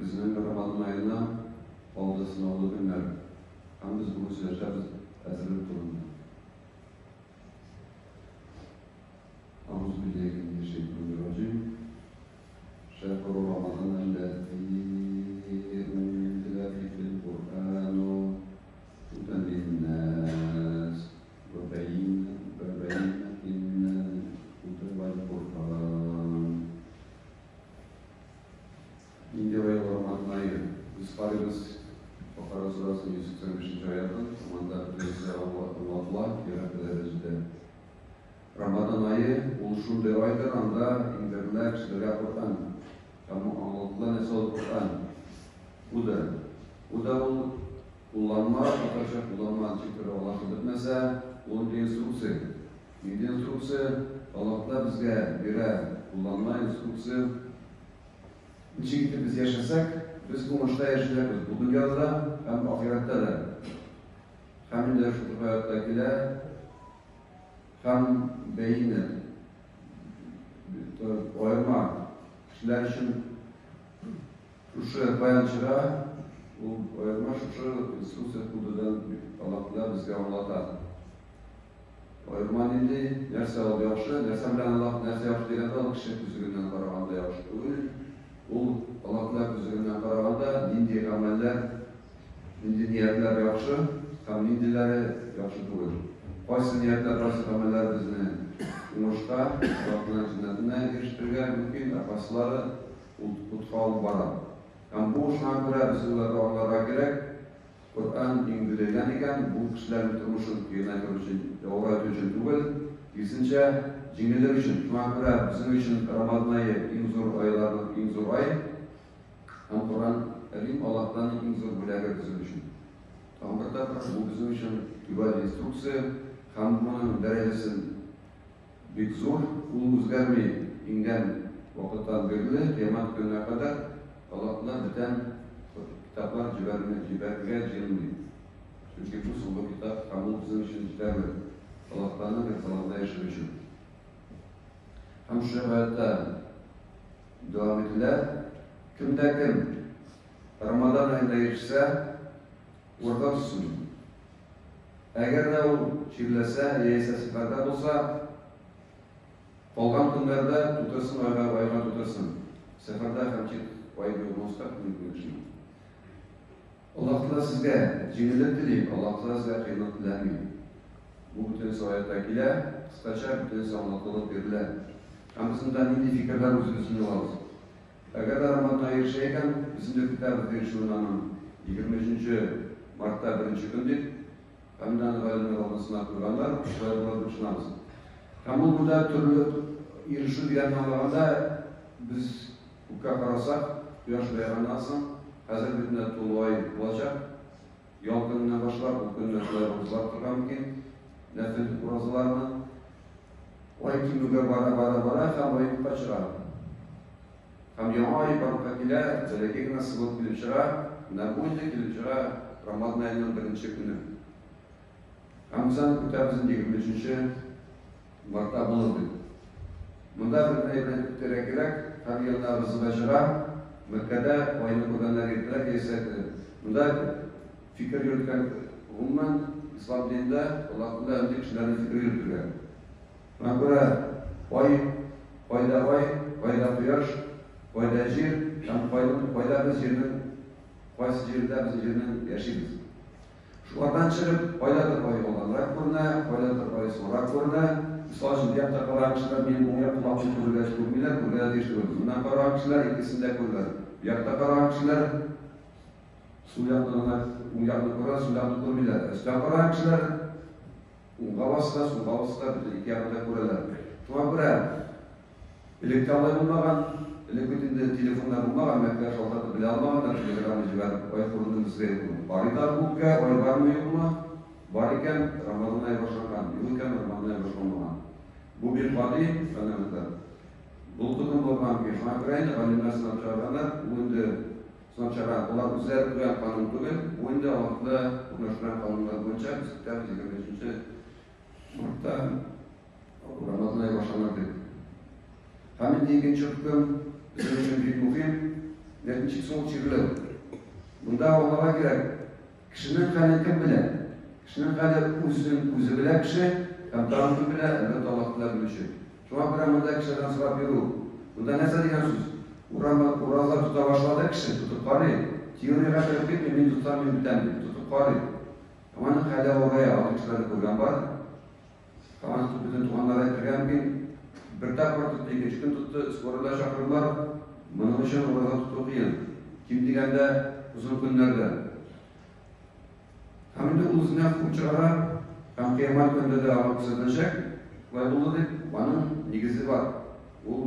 Безнең Рамазан аена калды сынаулы көннәр. Һәм без бүген сөйләшәбез әзерлек турында. Әгъузу билләһи минәш шәйтанир раҗим. Шәһру Рамазан әлләзи унзилә фихил Куръану һудан линнас ва бәйинатин минәл һуда вәл фуркан. Нинди ай ул Рамазан ае? Без карыйбыз Бакара сүрәсенең 185 нче аятын, анда бөтенесе аңлатыла кирәкле дәрәҗәдә. Рамадан ае, ул шундый айдыр, анда иңдерелә кешеләргә Коръән. Һәм аңлатыла нәрсә ул Коръән. Худа. Худа ул кулланма, татарча кулланма ничектер аңлашылып бетмәсә, ул инде инструкция. Нинди инструкция? Аллаһ Тәгалә безгә бирә кулланма, инструкция. Ничек итеп без яшәсәк, без уңышта яшәячәкбез бу дөньяда да һәм ахирәттә дә. Һәм инде шушы аятта килә, Һәм бәйнә, аерма кешеләр өчен шушы каян чыга, ул аерма шушы инструкция кудыдан Аллаһ Тәгалә безгә аңлата. Аерма нинди, нәрсә ул яхшы, нәрсә белән Аллаһ нәрсә яхшы дигәндә ул кеше күзлегеннән караганда яхшы түгел. Ул Аллаһ Тәгалә күзлегеннән караганда нинди гамәлләр, нинди ниятләр яхшы һәм ниндиләре яхшы түгел. Кайсы ниятләр, кайсы гамәлләр безне уңышка, Аллаһның җәннәтенә ирештерергә мөмкин, ә кайсылары утка алып бара. Һәм бу шуңа күрә без уйларга аңларга кирәк, Коръән иңдерелгән икән, бу кешеләрнең тормышын кыенайтыр өчен, авырайту өчен түгел, киресенчә, җиңеллек өчен. Шуңа күрә безнең өчен Рамазан ае иң зур айларның иң зур ай һәм Коръән Кәрим Аллаһтан иң зур бүләге безнең өчен. Тагын бер тапкыр, бу безнең өчен төгәл инструкция һәм моның дәрәҗәсен бик зур, ул үзгәрми иңгән вакыттан бирле кыямәт көненә кадәр Аллаһ бүтән китаплар җибәрми, җибәрергә җыенмый. Чөнки бу соңгы китап һәм ул безнең өчен җитәрлек, Аллаһтаның ризалыгында яшәү өчен. Һәм шушы аятта дәвам ителә, Кем дә кем Рамадан аенда ирешсә, ураза тотсын. Әгәр дә ул чирләсә яисә сәфәрдә булса, калган көннәрдә тутырсын айга, айга тутырсын. Сәфәрдә һәм чит ай булмаска мөмкин кешенең. Аллаһ Тәгалә сезгә җиңеллек тели, Аллаһ Тәгалә сезгә кыенлык теләми. Бу бөтенесе аятта килә, кыскача бөтенесе аңлатылып бирелә. Һәм без монда нинди фикерләр үзебез өчен алабыз? Әгәр дә Рамазан ае ирешә икән, без инде көтәбез ирешүен аның 23 нче мартта беренче көн дип. Һәм инде аны галимнәр алдан сынап куйганнар, шулай булыр дип ышанабыз. Һәм ул монда төрле ирешү дигәнне аңлаганда, без күккә карасак, кояш баеганнан соң, хәзер бит менә тулы ай булачак. Ял көненнән башлап, ул көнне шулай уразалар торырга мөмкин, нәфел уразаларны. Ай кимүгә бара, бара, бара һәм ай юкка чыга. Һәм яңа ай барлыкка килә, бәләкәй генә сызылып килеп чыга. Менә бу инде килеп чыга Рамазан аеның беренче көне. Һәм без аны көтәбез инде 23 мартта булыр дип. Монда бер генә әйбер әйтеп үтәргә кирәк, һәр елны ызгыш чыга, Мәккәдә айны күргәннәр иртәрәк яисә Монда фикер йөрткән, гомумән, ислам динендә Аллаһ Тәгалә өнди кешеләрне фикер йөртергә. Шуңа күрә ай, кайда ай, кайда кояш, кайда җир һәм кайда без җирнең, кайсы җирдә без җирнең яшибез. Шулардан чыгып, кайдадыр ай алданрак күренә, кайдадыр ай соңрак күренә. Мисал өчен, бу якта караган кешеләр минем уң як колакны күрергә күрмиләр, күрергә дә тиеш түгел. Моннан караган кешеләр икесен дә күрәләр. Бу якта караган кешеләр сул якны гына, уң якны күрәләр, сул якны күрмиләр. Өстән караган кешеләр уңга басса, сулга басса, бөтен ике якны да күрәләр. Шуңа күрә Элек тә алай булмаган. Элек бит инде телефоннар булмаган, Мәккә шалтыратып белә алмаганнар, телеграмма җибәреп, ай күренде безгә юкмы. Карыйлар күккә, ай бармы, юкмы? Бар икән, Рамазан ае башланган, юк икән, Рамазан ае башланмаган. Бу бик гади феноменнар. Болытлы көн булырга мөмкин. Шуңа күрә инде галимнәр сынап чыгарганнар, бу инде сынап чыгарган, алар үзләре куйган канун түгел, бу инде вакытлы урнаштырган кануннар буенча без көтәбез 23 мартта Рамазан ае башланыр дип. Һәм инде икенче хөкем безнең өчен бик мөһим. Ничек соң ул чирләү? Монда аңларга кирәк, кешенең хәлен кем белә? Кешенең хәле үзен үзе белә кеше, һәм тагын кем белә? Әлбәттә, Аллаһ Тәгалә белүче. Шуңа күрә монда кешеләрдән сорап йөрү. Монда нәрсә дигән сүз? Ураза тота башлады кеше, тотып карый. Теориягә кереп китми, мин тотсам, мин бетәм дип, тотып карый. Һәм аның хәле авырая, андый кешеләрне күргән бар. Һәм аның бөтен туганнары әйтергә мөмкин, бер тапкыр тотты, икенче көн тотты, скорыйда чакырдылар. Моның өчен ураза тоту кыен. Ким дигәндә, озын көннәрдә. Һәм инде ул үзенә хөкем чыгара, һәм кыямәт көнендә дә аңа күрсәтеләчәк, шулай булды дип, аның нигезе бар. Ул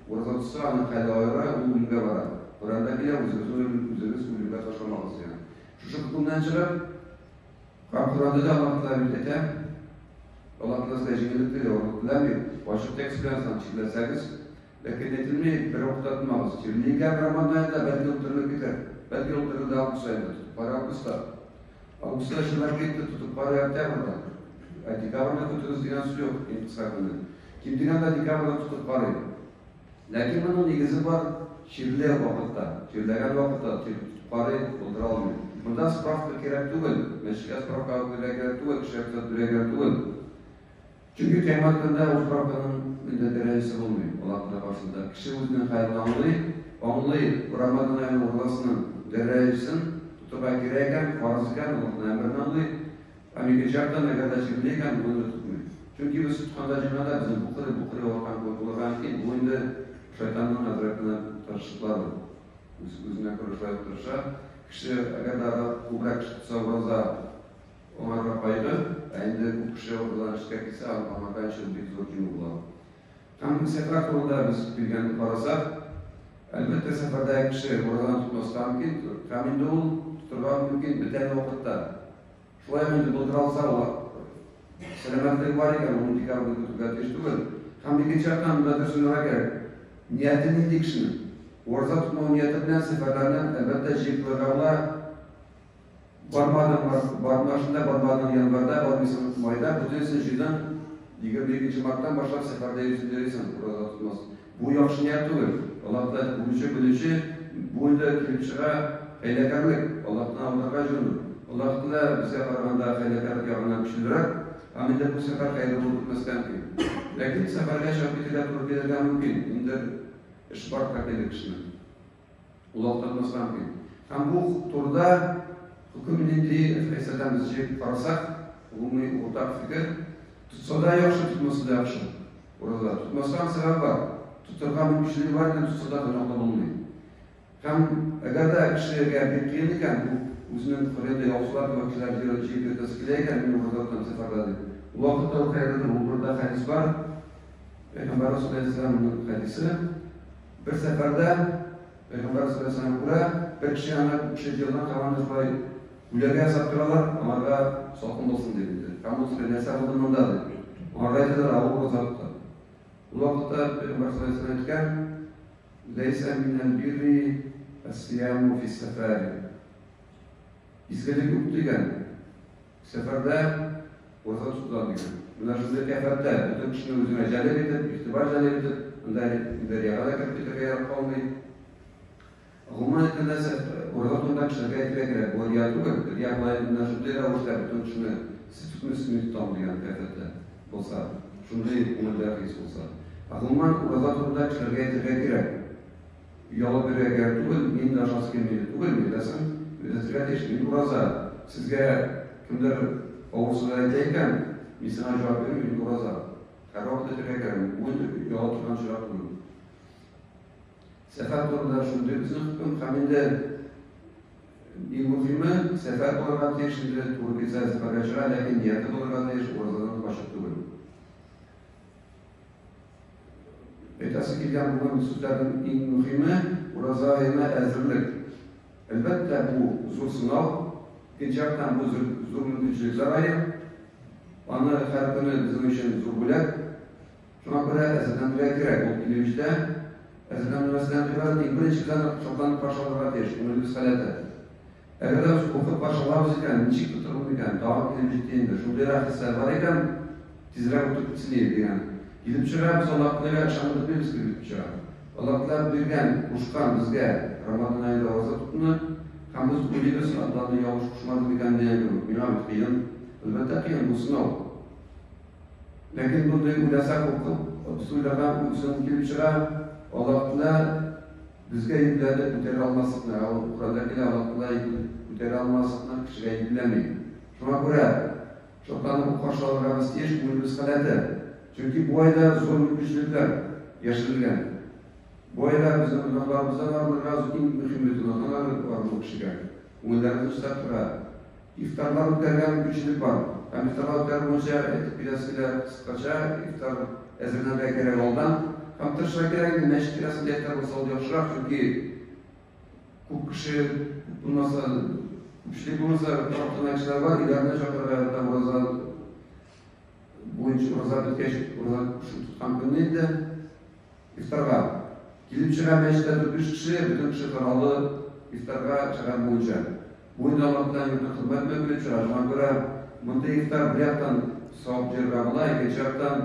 ураза тотса, аның хәле аера, ул үлемгә бара. Коръәндә килә, үзегезне үлем, үзегез үлемгә ташламагыз дигән. Шушы хөкемнән чыгып, һәм Коръәндә дә Аллаһ Тәгалә бит әйтә, Аллаһ Тәгалә сезгә җиңеллек тели, авырлык теләми. Ачык текст белән сан чирләсәгез, ләкин әйтелми, бер вакытта тотмагыз. Чирли икән, Рамазан аенда бәлки ул терелеп китәр. Бәлки ул терелде август аенда, тотып кара августта. Августта чирләп китте, тотып кара октябрьдә. Ә декабрьдә көтегез дигән сүз юк, иң кыска көнне. Ким дигәндә декабрьдә тотып карый. Ләкин моның нигезе бар, чирле вакытта, чирләгән вакытта тотып карый, булдыра алмый. Монда справка кирәк түгел, мәчеткә справка алып керергә кирәк түгел, кешегә күрсәтеп бирергә кирәк түгел. Чөнки кыямәт көнендә ул справканың инде дәрәҗәсе булмый Аллаһ Тәгалә каршында. Кеше үзенең хәлен аңлый, аңлый Рамазан аеның уразасының дәрәҗәсен тотырга кирәк икән, фарыз икән, Аллаһның әмерен аңлый. Һәм икенче яктан, әгәр дә чирле икән, бу инде тотмый. Чөнки без тотканда җыйганда безнең бу кырый, бу кырый авырткан кебек булырга мөмкин. Бу инде шайтанның әзрәк кенә тырышлыклары. Үз үзенә күрә шулай тырыша. Кеше әгәр дә күбрәк кеше тотса ураза, Аңарга кайгы, ә инде күп кеше уртадан эшкә килсә, аңарга өчен бик зур җиңү була. Һәм сәфәр турында без килгән карасак, әлбәттә, сәфәрдәге кеше уразаны тотмаска мөмкин, һәм инде ул тотырга мөмкин бүтән вакытта. Шулай ук инде булдыра алса, ул сәламәтлеге бар икән, ул декабрьне көтергә тиеш түгел. Һәм икенче яктан монда дөрес уйларга кирәк. Нияте нинди кешенең? Ураза тотмау нияте белән сәфәрләрне, әлбәттә, җыеп куярга була. Бармадың, бармашында бармадың, январьда бармыйсың, майда бөтенесен җыйдың, 22 марттан башлап сәфәрдә йөрисең, йөрисең, ураза тотмас. Бу яхшы ният түгел. Аллаһ Тәгалә күрүче, белүче, бу инде килеп чыга хәйләкәрлек, Аллаһтан алдарга җыену. Аллаһ Тәгалә безгә караганда хәйләкәрлек ягыннан көчлерәк, һәм инде бу сәфәр хәерле булып бетмәскә мөмкин. Ләкин сәфәргә чыгып китәргә туры килергә мөмкин, инде эш бар кәтәле кешенең. Ул актармаска мөмкин. Һәм бу турыда хөкем нинди хәйсәдән без җыеп карасак, гомуми уртак фикер, тотса да яхшы, тотмаса да яхшы. Ураза. Тотмасаң сәбәп бар. Тотырга мөмкинчелеге бар икән, тотса да гөнаһлы булмый. Һәм әгәр дә кешегә бик кыен икән, бу үзенең хөррияте яучылар кебек кешеләр җыеп йөртәсе килә икән, мин ураза тотам сәфәрдә дип. Ул вакытта ул хәерледер. Ул турыда хәдис бар. Пәйгамбәрбез саллаллаһу алейһи ва сәлләмнең хәдисе. Бер сәфәрдә Пәйгамбәр саллаллаһу алейһи ва сәлләм күрә, бер кеше янына күп кеше җыелган һәм аны шулай күләгә ясап торалар, аңарга салкын булсын дип инде. Һәм ул сорый, нәрсә булды монда дип. Аңарга әйтәләр, ә ул ураза тота. Ул вакытта Пәйгамбәр саллаллаһу алейһи ва сәлләм әйткән, Ләйсә минәл бирри әс-сияму фис-сәфәри. Изгелек юк дигән. Сәфәрдә ураза тотыла дигән. Менә шундый кыяфәттә бөтен кешене үзеңә җәлеп итеп, игътибар җәлеп итеп, анда инде рияга да кереп китәргә ярап калмый. Гомумән әйткәндә, ураза турында кешеләргә әйтергә кирәк. Бу рия түгел. Рия болай менә шундый рәвештә бөтен кешене сез тотмыйсыз, мин тотам дигән кыяфәттә булса, шундый күңелдә хис булса. Ә гомумән ураза турында кешеләргә әйтергә кирәк. Оялып йөрергә кирәк түгел, мин дә ашасы килми дип түгел, әйтәсең, өйрәтергә тиеш. Мин ураза, сезгә кемдер авыр сүзләр әйтә икән, мин сиңа җавап бирмим, мин ураза. Һәрвакыт әйтергә кирәк, бу инде ояла торган очрак түгел. Сәфәр турында шундый безнең хөкем һәм инде иң мөһиме, сәфәр булырга тиеш, инде туры килсә сәфәргә чыга, ләкин нияте булырга тиеш, уразадан качып түгел. Әйтәсе килгән бүген сүзләрнең иң мөһиме, ураза аена әзерлек. Әлбәттә, бу зур сынау, икенче яктан бу зур мөмкинчелекләр ае. Аны һәр көне безнең өчен зур бүләк. Шуңа күрә әзерләнергә кирәк. Ул килеп җитә. Әзерләнмәстән гыйбадәт иң беренче белән шатланып каршы алырга тиеш, күңелебез халәте. Әгәр дә без куркып каршы алабыз икән, ничек тотырмын икән, тагын килеп җитте инде, шундыйрак хисләр бар икән, тизрәк үтеп китсен иде дигән. Килеп чыга, без Аллаһ Тәгаләгә ышанып бетмибез кебек килеп чыга. Аллаһ Тәгалә биргән, кушкан безгә. Рамазан аенда ураза тотуны, һәм без уйлыйбыз, Алланы ялгыш кушмады микән дигән кебек. Миңа бит кыен. Әлбәттә кыен, бу сынау. Ләкин мондый уйласак, укып, без уйлаган уй килеп чыга, Аллаһ Тәгалә безгә йөкләде күтәрә алмаслыкны, ә ул Коръәндә килә, Аллаһ Тәгалә күтәрә алмаслыкны кешегә йөкләми. Шуңа күрә шатланып каршы алырга без тиеш күңелебез халәте. Чөнки бу айда зур мөмкинчелекләр яшерелгән. Бу айда безнең гөнаһларыбыздан арынырга, иң мөһиме гөнаһтан арыну кешегә. Күңелләребезне чистартырга. Ифтарлар үткәрергә мөмкинчелек бар. Һәм ифтарлар үткәрү буенча әйтеп китәсе килә, кыскача, ифтар әзерләнергә кирәк алдан. Һәм тырышырга кирәк инде, мәчет тирәсендә ифтар булса, ул яхшырак, чөнки күп кеше, күп булмаса, күпчелек булмаса, тарафтан кешеләр бар, өйләренә чакырырга ярата ураза буенча ураза беткәч, ураза тоткан көнне инде ифтарга. Килеп чыга мәчеттә дүрт-биш кеше, бөтен кеше таралды ифтарга шәһәр буенча. Бу инде Аллаһ Тәгаләнең йортына хөрмәт белән килеп чыга. Шуңа күрә мондый ифтар бер яктан савап җыярга була, икенче яктан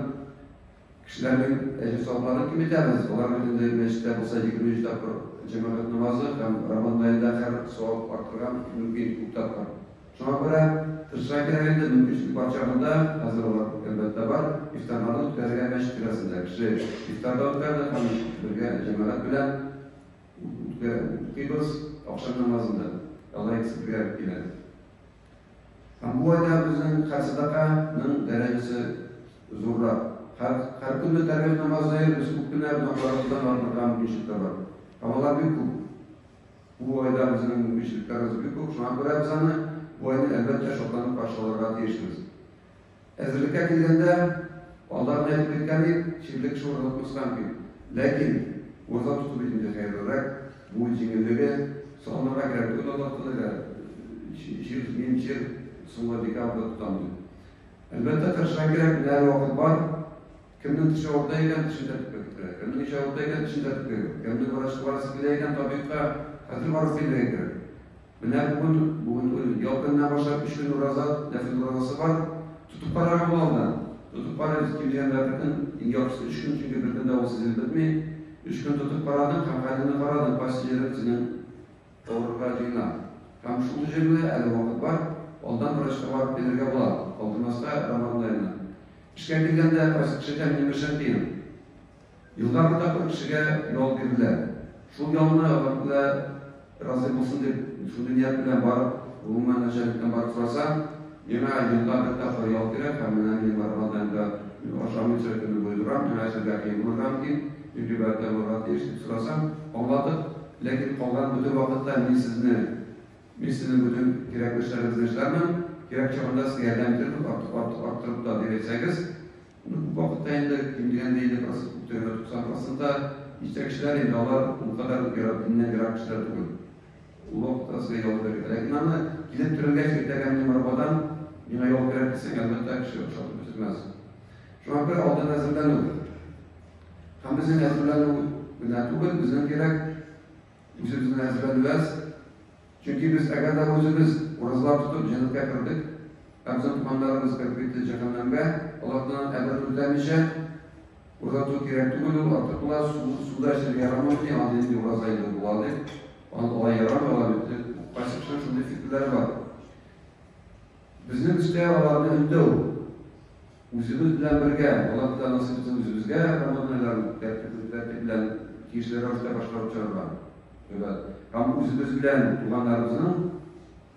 кешеләрнең әҗер-савапларын киметәбез. Алар бит инде мәчеттә булса 23 тапкыр җәмәгать намазы һәм Рамазан аенда һәр савап арттырырга мөмкин күп тапкыр. Шуңа күрә тырышырга кирәк инде, мөмкинчелек бар чагында, хәзер алар, әлбәттә, бар, ифтарларны үткәрергә мәчет тирәсендә. Кеше ифтар да үткәрде һәм бергә җәмәгать белән укыйбыз ахшам намазын да. Алар икесе бергә килә. Һәм бу айда безнең һәр сәдаканың дәрәҗәсе зуррак. Һәр, һәр көнне тәравих намазына йөреп, без күп кенә гөнаһларыбыздан арынырга мөмкинчелек бар. Һәм алар бик күп. Бу айда безнең мөмкинчелекләребез бик күп, шуңа күрә без аны, бу айны, әлбәттә, шатланып каршы алырга тиешбез. Әзерлеккә килгәндә, алда гына әйтеп киткән идек, чирле кеше ураза тотмаска мөмкин. Ләкин ураза тоту бит инде хәерлерәк, бу җиңеллеге салынырга кирәк түгел Аллаһ Тәгаләгә, чир, мин чир соңгы декабрьдә тотам дип. Әлбәттә, тырышырга кирәк, менә әле вакыт бар. Кемнең теше авырта икән, тешен тәртипкә китерә. Кемнең эче авырта икән, тешен тәртипкә китерә. Кемнең врачка барасы килә икән, табибка хәзер барып килергә кирәк. Менә бүген, бүген түгел, ял көненнән башлап өч көн ураза, нәфел уразасы бар. Тотып карарга була алдан. Тотып карыйбыз, ким дигәндә бер көн, иң яхшысы өч көн, чөнки бер көндә ул сизелеп бетми. Өч көн тотып карадың һәм хәлеңне карадың, кайсы җирең синең авырырга җыена. Һәм шул җирле әле вакыт бар, алдан врачка барып килергә була, калдырмаска Рамазан аена. Эшкә килгәндә, кайсы кешегә минем эшем кыен. Елга бер тапкыр кешегә ял бирелә. Шул ялны Аллаһ Тәгалә разый булсын дип, шундый ният белән барып, гомумән начальниктан барып сорасаң, миңа елга бер тапкыр ял кирәк һәм менә мин Рамазан аенда ашамыйча көне буе торам, миңа эшләргә кыен булырга мөмкин, мин гыйбадәттә булырга тиеш дип сорасаң, аңлатып, ләкин калган бөтен вакытта мин сезне Мин сезнең бөтен кирәкле эшләрегезне эшләрмен, кирәк чагында сезгә ярдәм итәрмен, артык артык арттырып та дип әйтсәгез, ну, күп вакытта инде, ким дигәндә 50 процент, күп дигәндә 90 процентта җитәкчеләр инде алар ул кадәр үк ерак, диннән ерак кешеләр түгел. Ул вакытта сезгә ял итәргә. Ләкин аны килеп төрелгәч, иртәгә минем арбадан миңа ял кирәк дисәң, әлбәттә, кеше ошатып бетермәс. Шуңа күрә алдан әзерләнү. Һәм безнең әзерләнү генә түгел, безнең кирәк Үзебезне әзерләнүбез. Чөнки без әгәр дә үзебез уразалар тотып җәннәткә кердек, ә безнең туганнарыбыз кереп китте җәһәннәмгә, Аллаһтан әмерен үтәмичә, ураза тоту кирәк түгел ул, артык була, су, су да эчәргә ярамый, андый нинди ураза инде була дип, алай ярамый, алай бит, кайсы кешенең шундый фикерләре бар. Безнең өстә аларны өндәү. Үзебез белән бергә, Аллаһ Тәгалә насыйп итсен үзебезгә Рамазан айларын тәртип тәртип белән тиешле рәвештә башкарып чыгарга. Гыйбадәт. Һәм үзебез белән туганнарыбызның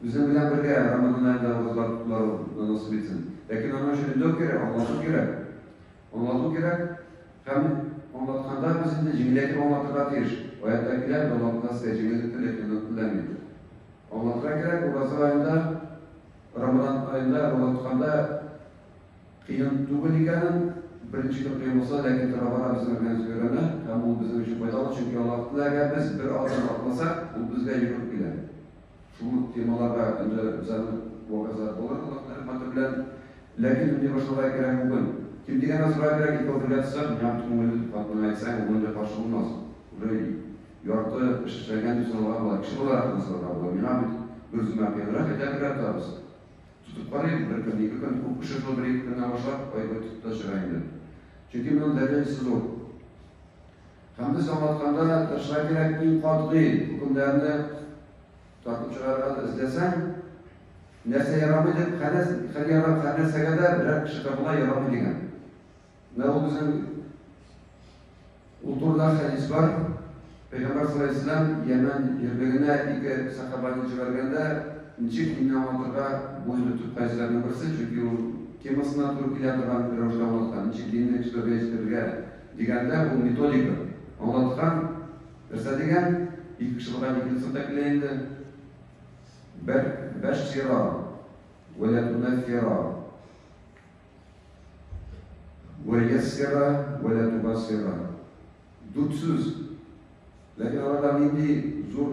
безнең белән бергә Рамазан аенда уразалар тотуларын насыйп итсен. Ләкин аның өчен өндәү кирәк, аңлату кирәк. Аңлату кирәк. Һәм аңлатканда без инде җиңеләйтеп аңлатырга тиеш. Аятьтә килә, Аллаһ Тәгалә сезгә җиңеллек тели, кыенлык теләми. Аңлатырга кирәк, ураза аенда, Рамазан аенда ураза тотканда кыен түгел икәнен, беренче көн кыен булса, ләкин тора-бара безнең организм өйрәнә һәм ул безнең өчен файдалы, чөнки Аллаһ Тәгаләгә без бер адым атласак, ул безгә йөгереп килә. Шул темаларга инде үзәнлек вәгазьләр булыр, Аллаһның рәхмәте белән. Ләкин мондый башларга кирәк бүген. Ким дигәндә сорарга кирәк, икәү бергә тотсак, миңа бит күңелле дип хатыныңа әйтсәң, ул инде каршы булмас. Уже ярты эш эшләнгән дип санарга була. Кеше буларак кына санарга була. Миңа бит бер үземә кыенрак, әйдә бергә тотабыз. Тотып карыйк, бер көн, ике көн, күп кеше шул бер-ике көннән башлап, ай буе тотып та чыга инде. Чөнки моның дәрәҗәсе зур. Һәм без аңлатканда тырышырга кирәк, иң катгый хөкемнәрне тартып чыгарырга эзләсәң, нәрсә ярамый дип, һәр ярап, һәр нәрсәгә дә берәр кеше табыла ярамый дигән. Менә ул безнең ул турыда хәдис бар. Пәйгамбәр саллаллаһу алейһи вәсәлләм Йәмән җирлегенә ике сахабаны җибәргәндә, ничек динне аңлатырга бу инде төп хәдисләрнең берсе, чөнки ул темасына туры килә торган рәвештә аңлаткан, ничек динне кешеләргә җиткерергә дигәндә, ул методика аңлаткан. Нәрсә дигән? Ике кеше булган, ике лицо килә инде. Бер бәшира вә ла тунаффира. Вә яссира вә ла тугассира. Дүрт сүз. Ләкин аларда нинди зур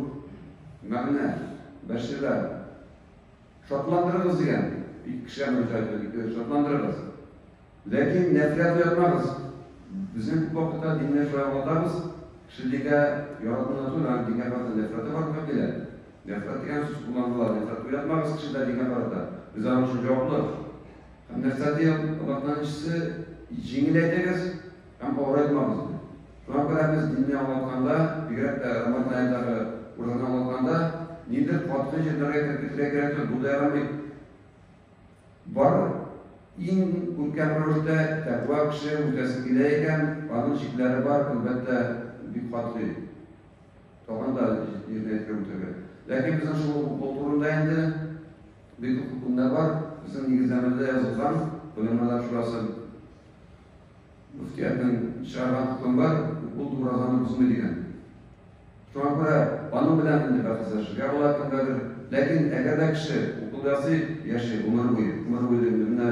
мәгънә? Бәшира. Шатландырыгыз дигән. Ике кешегә мөрәҗәгать итеп, ике шатландырыгыз. Ләкин нәфрәт уятмагыз. Безнең күп вакытта динне шулай аңлатабыз, кеше дингә яратуына түгел, аның дингә карата нәфрәте барлыкка килә. Нәфрәт дигән сүз кулланыла. Нәфрәт уятмагыз кешедә дингә карата. Без аның өчен җаваплы. Һәм нәрсә ди Аллаһның илчесе, җиңеләйтегез һәм авырайтмагыз ди. Шуңа күрә без динне аңлатканда, бигрәк тә Рамазан аендагы уразаны аңлатканда, нидер катгый җирләргә кереп китәргә кирәк түгел, бу да ярамый. Бар иң күркәм рәвештә тәкъва кеше үтәсе килә икән, аның чикләре бар, әлбәттә, бик катгый. Тагын да җиренә җиткереп үтәргә. Ләкин безнең шул укол турында инде бик күп хөкемнәр бар. Безнең нигезләмәдә язылган, Голямалар шурасы мөфтиятнең чыгарган хөкем бар, укол уразаны бозмый дигән. Шуңа күрә аның белән инде бәхәсләшергә була кемгәдер. Ләкин әгәр дә кеше укол ясый, яши гомер буе, гомер буе дигәндә менә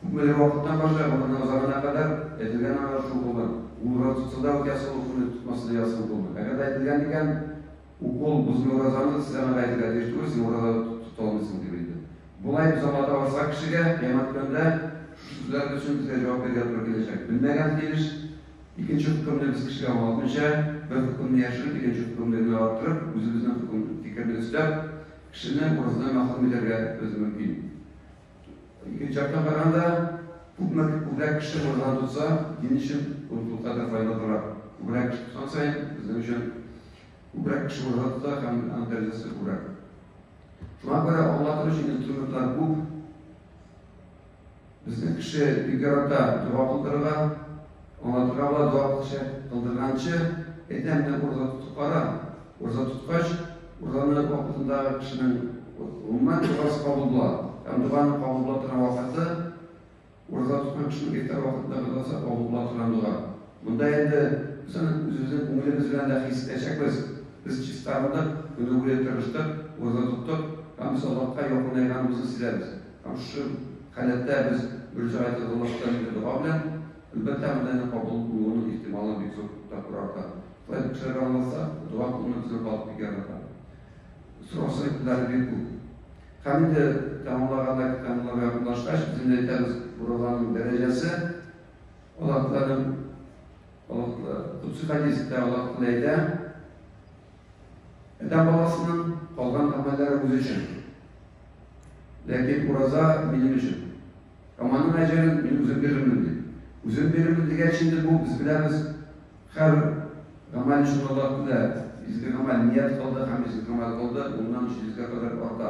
күпмедер вакыттан башлап гомеренең азагына кадәр әйтелгән аңа шул уколдан. Ул ураза тотса да үк ясый ул уколны, тотмаса да ясый уколны. Әгәр дә әйтелгән икән, укол бозмый уразаны, сез аңа әйтергә тиеш түгел, син ураза тота алмыйсың дип инде. Болай без аңлата барсак кешегә, кыямәт көнендә шушы сүзләребез өчен безгә җавап бирергә туры киләчәк. Белмәгән килеш икенче хөкемне без кешегә аңлатмыйча, бер хөкемне яшереп, икенче хөкемне генә арттырып, үзебезнең хөкем, фикерне өстәп, кешене уразадан мәхрүм итәргә без мөмкин. Икенче яктан караганда, күпме күбрәк кеше уразаны тотса, дин өчен ул шулкадәр файдалырак. Күбрәк кеше тоткан саен, безнең өчен күбрәк кеше ураза тота һәм аның дәрәҗәсе күбрәк. Шуңа күрә аңлатыр өчен инструментлар күп. Безнең кеше бик ярата дога кылдырырга, аңлатырга була, дога кылчы кылдырганчы, әйтәм, менә ураза тотып кара. Ураза тоткач, уразаны вакытындагы кешенең гомумән догасы кабул була. Һәм доганың кабул була торган вакыты, ураза тоткан кешенең ифтар вакытындагы догасы кабул була торган дога. Монда инде без аны үзебезнең күңелебез белән дә хис итәчәкбез. Без чистарындык, көне буе тырыштык, ураза тоттык һәм без Аллаһка якынайганыбызны сизәбез. Һәм шушы халәттә без мөрәҗәгать итәбез Аллаһка инде дога белән. Әлбәттә, монда инде кабул булуының ихтималы бик зур тапкыр арта. Шулай итеп кешеләргә аңлатса, дога кылуны безнең халык бик ярата. Сорау сәбәпләре бик күп. Һәм инде тәмамлаганда, тәмамларга якынлашкач, без инде әйтәбез, уразаның дәрәҗәсе Аллаһ Тәгаләнең Аллаһ Кудси хәдистә Аллаһ Тәгалә әйтә, Адәм баласының калган гамәлләре үзе өчен. Ләкин ураза минем өчен. Һәм аның әҗерен мин үзем бирермен, ди. Үзем бирермен дигәч инде бу без беләбез, һәр гамәл өчен Аллаһ Тәгалә изге гамәл ният кылды һәм изге гамәл кылды, уннан өч йөзгә кадәр арта.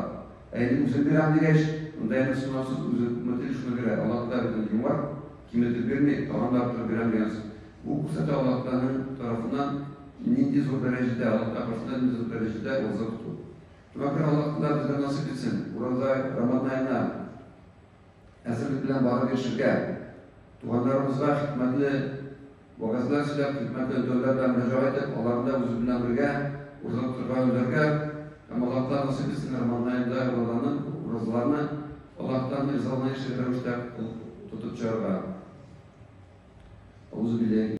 Ә инде үзем бирәм дигәч, монда инде сынавсыз үзе күпме тели шуны бирә. Аллаһ Тәгалә бит инде юмарт, киметеп бирми, тагын да арттырып бирәм дигән сүз. Бу күрсәтә Аллаһ Тәгаләнең тарафыннан нинди зур дәрәҗәдә, Аллаһ Тәгалә каршында нинди зур дәрәҗәдә ураза тоту. Шуңа күрә Аллаһ Тәгалә безгә насыйп итсен, ураза Рамазан аена әзерлек белән барып ирешергә, туганнарыбызга хикмәтле вәгазьләр сөйләп, хикмәтле өндәүләр белән мөрәҗәгать итеп, аларны да үзе белән бергә ураза тотырга өндәргә һәм Аллаһ Тәгалә насыйп итсен Рамазан аенда уразаны, уразаларны Аллаһ Тәгаләнең ризалыгына ирешер рәвештә тотып чыгарга. Аузу билләһи.